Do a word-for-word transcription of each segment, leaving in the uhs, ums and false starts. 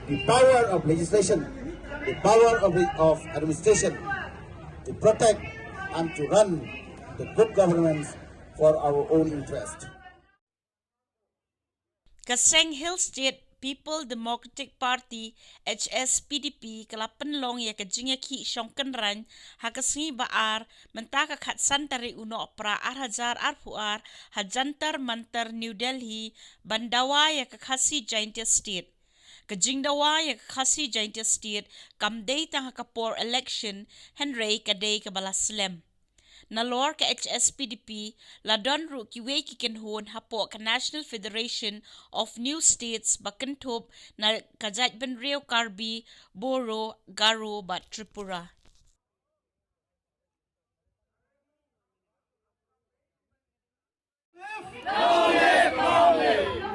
The power of legislation, the power of, of administration to protect and to run the good governance for our own interest. Ka seng Hill State People Democratic Party, H S P D P, ka la pynlong ïa ka jingïakhih shongkynrain ha ka sngi ba ar, mynta ka khatsan tarik u Nohprah ar hajar arphew ar, ha Jantar Mantar, New Delhi, ban dawa ïa ka Khasi Jaintia State. Ka jingdawa ïa ka Khasi Jaintia State kam dei tang ha ka por election, hynrei ka dei kaba la slem. Nalor ka H S P D P, la don ruh kiwei ki kynhun hapoh ka National Federation of New States ba kynthup na ka jaitbynriew Karbi, Boro, Garo bad Tripura.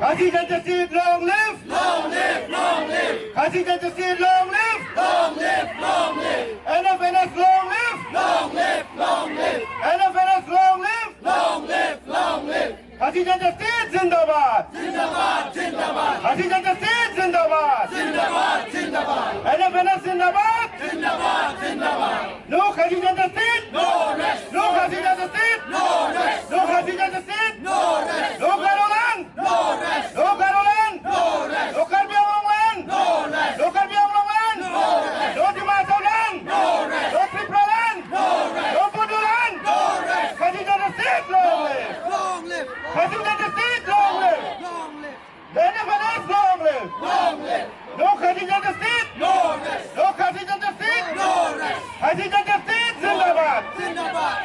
Khasi Jaintia State, long live! Long live, long live! Khasi Jaintia State, long live! Long live, long live! N F N S, long live! Long live, long live! N F N S, long live! Long live, long live! Khasi Jaintia State, zindabad! Zindabad, zindabad! Khasi Jaintia State, zindabad! Zindabad, zindabad! N F N S, zindabad! Zindabad, zindabad! No Khasi Jaintia State! No rest! No Khasi Jaintia State! No rest! No Khasi Jaintia State! No rest! No Garoland! No rest! No Garoland! No rest! No Karbi Anglong land! No rest! No Karbi Anglong land! No rest! No Dima Hasao land! No rest! No Tripura land! No rest! No Bodoland! No rest! Khasi Jaintia State, long live! Long live! Khasi Jaintia State, long live! Long live! N F N S, long live! Long live! No Khasi Jaintia State! No rest! No Khasi Jaintia State! No rest! Khasi Jaintia State, zindabad! Zindabad!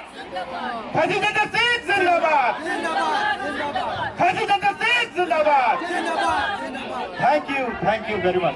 Khasi Jaintia State, zindabad! Zindabad! Zindabad! Khasi Jaintia State, zindabad! Zindabad! Zindabad! Thank you, thank you very much.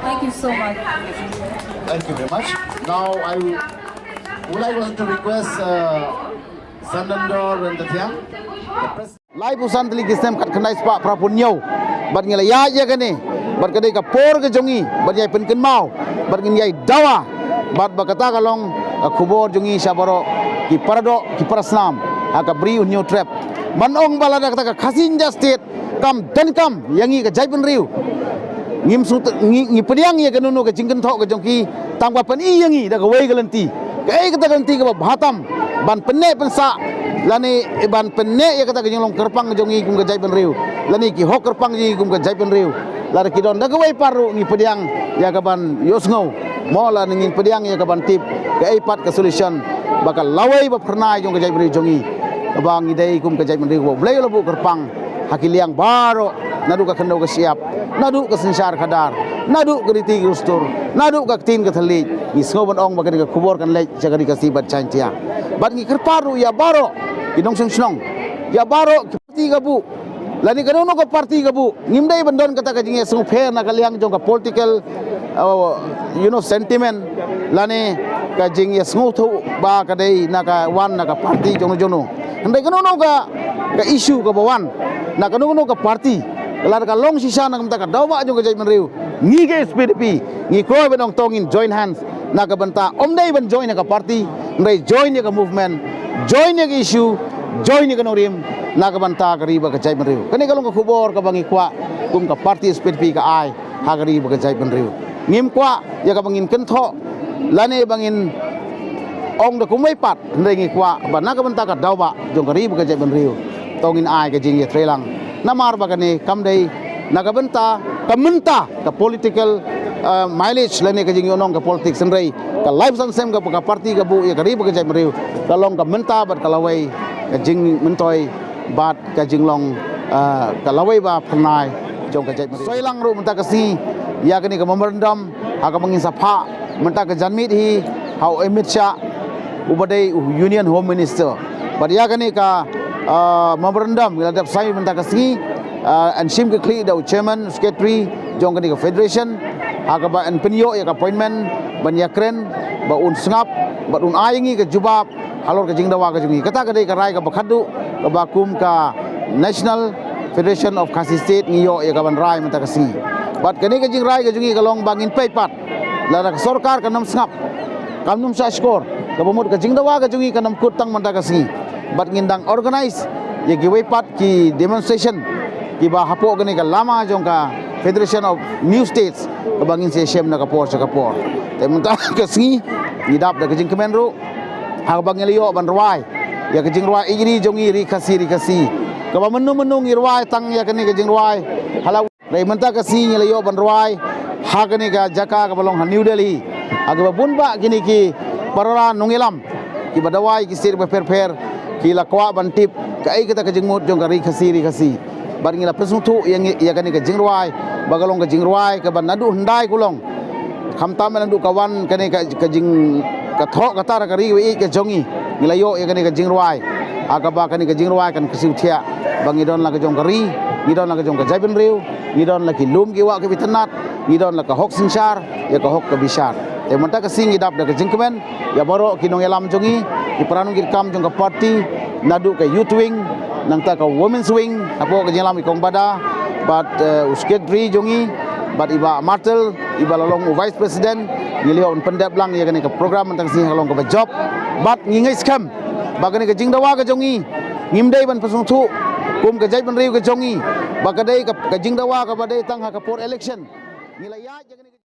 Thank you so much. Thank you very much. Now I would like also to request uh, Sandandor and Tatiang. Lai phew san tylli ki snem khatkhyndai spah phraphew hynñiew bad ngi la ïaid ïa kane bad ka dei ka por ka jong ngi bad ïai pynkynmaw bad ngin ïai dawa bad ba kata ka long ka khubor jong ngi sha baroh ki paradoh ki parasnam ha ka Bri u Hynñiewtrep ban ong ba lada kata ka Khasi Jaintia State kam donkam ïa ngi ka jaitbynriew. Ngim sut ngi ngi pdiang ïa kano kano ka jingkynthoh ka jong ki tang ba pyni ïa ngi da kawei ka lynti. Kaei kata ka lynti kaba bha tam ban pynneh pynsah lane ban pynneh ïa kata ka jinglong kyrpang ka jong ngi kum ka jaitbynriew lane ki hok kyrpang jong ngi kum ka jaitbynriew. Lada ki don da kawei pat ruh ngi pdiang ïa ka ban ïohsngew mo lane ngin pdiang ïa ka ban tip kaei pat ka solution ba ka lawei ba phyrnai jong ka jaitbynriew jong ngi. Kaba ngi dei kum ka jaitbynriew kaba U Blei u la buh kyrpang ha ki liang baroh naduh ka khyndew ka shyiap naduh ka synshar khadar naduh ka riti ka dustur naduh ka ktien ka thylliej. Ngi sngew ban ong ba kane ka khubor kan leit sha ka Ri Khasi bad Jaintia bad ngi kyrpad ruh ïa baroh ki nongshong shnong ïa baroh ki party ka buh lane kano kano ka party ka buh ngim dei ban don kata ka jingïasngewpher na ka liang jong ka political uh, you know sentiment lane ka jingïasngewthuh ba ka dei na ka wan na ka party jong no jong no. Hynrei kano kano ka ka issue kaba wan na kano kano ka party lada ka long shisha na ka bynta ka daw ba jong ka jaitbynriew ngi ka S P D P ngi kwah ban ong to ngin join hands na ka bynta ym dei ban join na ka party hynrei join ïa ka movement join ïa ka issue join ïa ka nongrim na ka bynta ka ri bad ka jaitbynriew. Kane ka long ka khubor kaba ngi kwah kum ka party S P D P ka ai ha ka ri bad ka jaitbynriew. Ngim kwah ïa kaba ngin kynthoh lane ba ngin ong da kumwei pat, hynrei ngi kwah ba na ka bynta ka daw ba jong ka ri bad ka jaitbynriew to ngin ai ka jingïatreilang. Namar ba kane kam dei na ka bynta ka mynta ka political, eh, mileage lane ka jingïohnong ka politics, hynrei ka laiphew san snem ka, ka party ka buh ïa ka ri bad ka jaitbynriew, ka long ka mynta bad ka lawei ka jingmyntoi bad ka jinglong, eh, ka lawei ba phyrnai jong ka jaitbynriew. Soi lang ruh mynta ka sngi ïa kane ka memorandum ha kaba ngin sa phah mynta ka janmiet hi ha u Amit Shah uba dei u Union Home Minister. Bad ïa kane ka, ah, memorandum ngi la dep sign mynta ka sngi, ah, yn shim ka khlieh da u chairman, secretary jong kane ka federation ha kaba yn pynïoh ïa ka appointment ban ïakren ba un sngap bad un ai ngi ka jubab halor ka jingdawa ka jong ngi. Kata ka dei ka rai kaba khadduh kaba kum ka National Federation of Khasi State ngi ïoh ïa ka ban rai mynta ka sngi. Bad kane ka jingrai ka jong ngi ka long ba ngin peit pat lada ka sorkar kan ym sngap, kan ym shah shkor, kaba mut ka jingdawa ka jong ngi kan ym kut tang mynta ka sngi. Bad ngin dang organize ïa kiwei pat ki demonstration kiba hapoh kane ka lama jong ka Federation of New States kaba ngin sa shem na ka por sha ka por. Te mynta ka sngi ngi dap da ka jingkmen ruh ha kaba ngi la ïoh ban rwai ïa ka jingrwai Ïeit Ri jong ngi, Ri Khasi Ri Khasi, kaba mynno mynno ngi rwai tang ïa kane ka jingrwai ha la. Hynrei mynta ka sngi ngi la ïoh ban rwai ha kane ka jaka kaba long ha New Delhi ha kaba bun bah kine ki para nongïalam kiba dawa ïa ki state ba pher pher ki la kwah ban tip kaei kata ka jingmut jong ka Ri Khasi Ri Khasi. Bad ngi la pynsngewthuh ïa ngi, ïa kane ka jingrwai ba ka long ka jingrwai kaba naduh hyndai ka long, khamtam naduh ka wan kane ka, ka jing, ka thoh ka tar ka ri ba ïeit ka jong ngi. Ngi la ïoh ïa kane ka jingrwai ha kaba kane ka jingrwai kan kyrsiew thiah ba ngi don la ka jong ka ri, ngi don la ka jong ka jaitbynriew, ngi don la ki lum ki wah kiba itynnad, ngi don la ka hok synshar ïa ka hok ka bishar. Te mynta ka sngi ngi dap da ka jingkmen ïa baroh ki nongïalam jong ngi, ki para nongkitkam jong ka party, naduh ka youth wing, nangta ka women's wing hapoh ka jingïalam i Kong Bada, bad, eh, u secretary jong ngi, bad i Bah Martel iba la long u vice president. Ngi la ïoh ban pyndep lang ïa kane ka program mynta ka sngi ha ka long kaba jop. Bad ngi ngeit skhem ba kane ka jingdawa ka jong ngi ngim dei ban pynsngewthuh kum ka jaitbynriew ka jong ngi ba ka dei ka, ka jingdawa kaba dei tang ha ka por election. Ngi la ïaid ïa kane ka